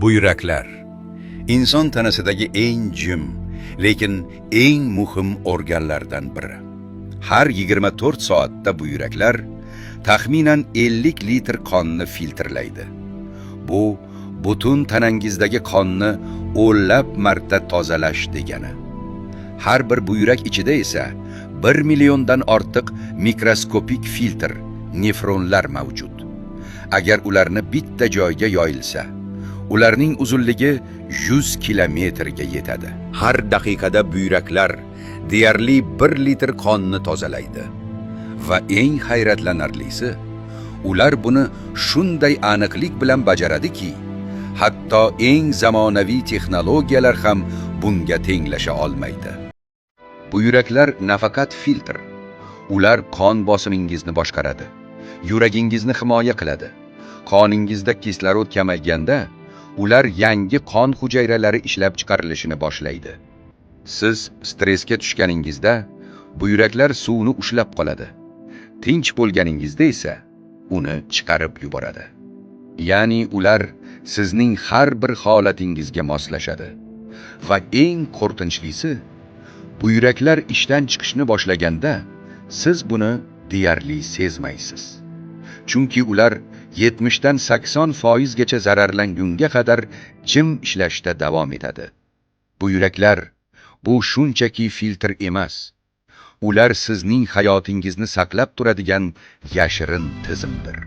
Buyraklar inson tanasidagi eng jim, lekin eng muhim organlardan biri. Har 24 soatda buyraklar taxminan 50 litr qonni filtrlaydi. Bu butun tanangizdagi qonni o'nlab marta tozalash degani. Har bir buyrak ichida esa 1 milliondan ortiq mikroskopik filtr, nefronlar mavjud. Agar ularni bitta joyga yoyilsa, ularning uzunligi 100 kilometrga yetadi. Har daqiqada buyraklar deyarli 1 litr qonni tozalaydi. Va eng hayratlanarlisi, ular buni shunday aniqlik bilan bajaradiki, hatto eng zamonaviy texnologiyalar ham bunga tenglasha olmaydi. Buyraklar nafaqat filtr, ular qon bosimingizni boshqaradi, yuragingizni himoya qiladi. Qoningizda kislorod kamayganda, ular yangi qon hujayralari ishlab chiqarilishini boshlaydi. Siz stressga tushganingizda buyraklar suvni ushlab qoladi. Tinch bo'lganingizda esa uni chiqarib yuboradi. Ya'ni ular sizning har bir holatingizga moslashadi. Va eng qo'rqinchlisi, buyraklar ishdan chiqishni boshlaganda siz buni deyarli sezmaysiz. Chunki ular 70 dan 80% gacha zararlangunga qadar jim ishlashda davom etadi. Buyraklar bu shunchaki filtr emas. Ular sizning hayotingizni saqlab turadigan yashirin tizimdir.